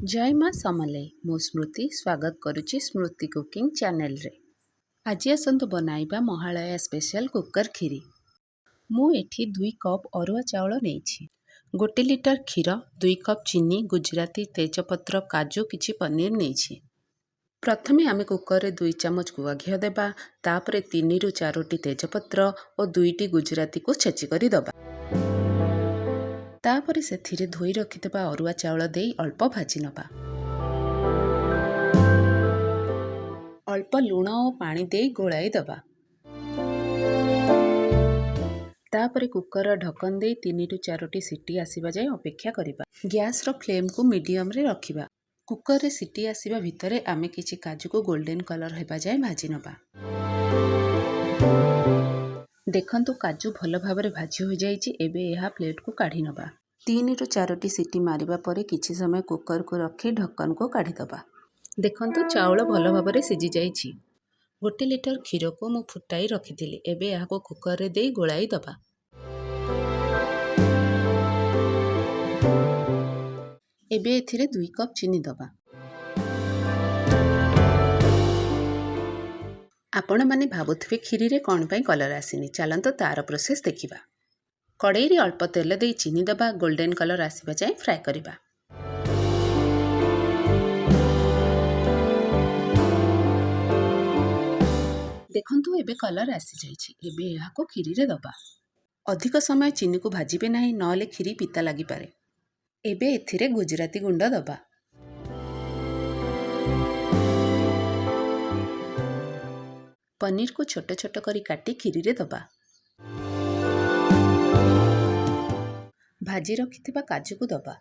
ଜୟ ମା ସମଲେଇ। ମୁଁ ସ୍ମୃତି ସ୍ୱାଗତ କରୁଛି ସ୍ମୃତି କୁକିଂ ଚ୍ୟାନେଲରେ। ଆଜି ଆସନ୍ତୁ ବନାଇବା ମହାଳୟା ସ୍ପେଶାଲ କୁକର କ୍ଷୀରି। ମୁଁ ଏଠି 2 କପ୍ ଅରୁଆ ଚାଉଳ ନେଇଛି, 1 ଲିଟର କ୍ଷୀର, 2 କପ୍ ଚିନି, ଗୁଜୁରାତି, ତେଜପତ୍ର, କାଜୁ, କିଛି ପନିର ନେଇଛି। ପ୍ରଥମେ ଆମେ କୁକରରେ 2 ଚାମଚ ଗୁଆ ଘିଅ ଦେବା, ତାପରେ 3ରୁ 4ଟି ତେଜପତ୍ର ଓ 2ଟି ଗୁଜୁରାତିକୁ ଛେଚି କରି ଦେବା। ତାପରେ ସେଥିରେ ଧୋଇ ରଖିଥିବା ଅରୁଆ ଚାଉଳ ଦେଇ ଅଳ୍ପ ଭାଜି ନେବା। ଅଳ୍ପ ଲୁଣ ଓ ପାଣି ଦେଇ ଗୋଳାଇ ଦେବା। ତାପରେ କୁକରର ଢକ୍କନ ଦେଇ 3ରୁ 4ଟି ସିଟି ଆସିବା ଯାଏ ଅପେକ୍ଷା କରିବା। ଗ୍ୟାସ୍ର ଫ୍ଲେମ୍କୁ ମିଡ଼ିୟମରେ ରଖିବା। କୁକରରେ ସିଟି ଆସିବା ଭିତରେ ଆମେ କିଛି କାଜୁକୁ ଗୋଲ୍ଡେନ୍ କଲର୍ ହେବା ଯାଏ ଭାଜି ନେବା। ଦେଖନ୍ତୁ, କାଜୁ ଭଲ ଭାବରେ ଭାଜି ହୋଇଯାଇଛି। ଏବେ ଏହା ପ୍ଲେଟ୍କୁ କାଢ଼ି ନେବା। 3ରୁ 4ଟି ସିଟି ମାରିବା ପରେ କିଛି ସମୟ କୁକରକୁ ରଖି ଢକ୍କନକୁ କାଢ଼ିଦେବା। ଦେଖନ୍ତୁ, ଚାଉଳ ଭଲ ଭାବରେ ସିଝି ଯାଇଛି। 1 ଲିଟର କ୍ଷୀରକୁ ମୁଁ ଫୁଟାଇ ରଖିଥିଲି। ଏବେ ଏହାକୁ କୁକରରେ ଦେଇ ଗୋଳାଇ ଦେବା। ଏବେ ଏଥିରେ 2 କପ୍ ଚିନି ଦେବା। ଆପଣମାନେ ଭାବୁଥିବେ, କ୍ଷୀରିରେ କ'ଣ ପାଇଁ କଲର୍ ଆସିନି। ଚାଲନ୍ତୁ, ତା'ର ପ୍ରୋସେସ୍ ଦେଖିବା। କଡ଼େଇରେ ଅଳ୍ପ ତେଲ ଦେଇ ଚିନି ଦେବା। ଗୋଲ୍ଡେନ୍ କଲର୍ ଆସିବା ଯାଏଁ ଫ୍ରାଏ କରିବା। ଦେଖନ୍ତୁ, ଏବେ କଲର୍ ଆସିଯାଇଛି। ଏବେ ଏହାକୁ କ୍ଷୀରିରେ ଦେବା। ଅଧିକ ସମୟ ଚିନିକୁ ଭାଜିବେ ନାହିଁ, ନହେଲେ କ୍ଷୀରି ପିତା ଲାଗିପାରେ। ଏବେ ଏଥିରେ ଗୁଜୁରାତି ଗୁଣ୍ଡ ଦେବା। ପନିରକୁ ଛୋଟ ଛୋଟ କରି କାଟି କ୍ଷୀରିରେ ଦେବା। ଭାଜି ରଖିଥିବା କାଜୁକୁ ଦେବା।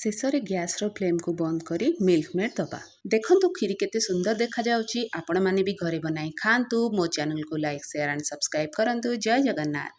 ଶେଷରେ ଗ୍ୟାସ୍ର ଫ୍ଲେମ୍କୁ ବନ୍ଦ କରି ମିଲ୍କ ମେଡ଼୍ ଦେବା। ଦେଖନ୍ତୁ, କ୍ଷୀରି କେତେ ସୁନ୍ଦର ଦେଖାଯାଉଛି। ଆପଣମାନେ ବି ଘରେ ବନାଇ ଖାଆନ୍ତୁ। ମୋ ଚ୍ୟାନେଲକୁ ଲାଇକ୍, ସେୟାର ଆଣ୍ଡ ସବସ୍କ୍ରାଇବ୍ କରନ୍ତୁ। ଜୟ ଜଗନ୍ନାଥ।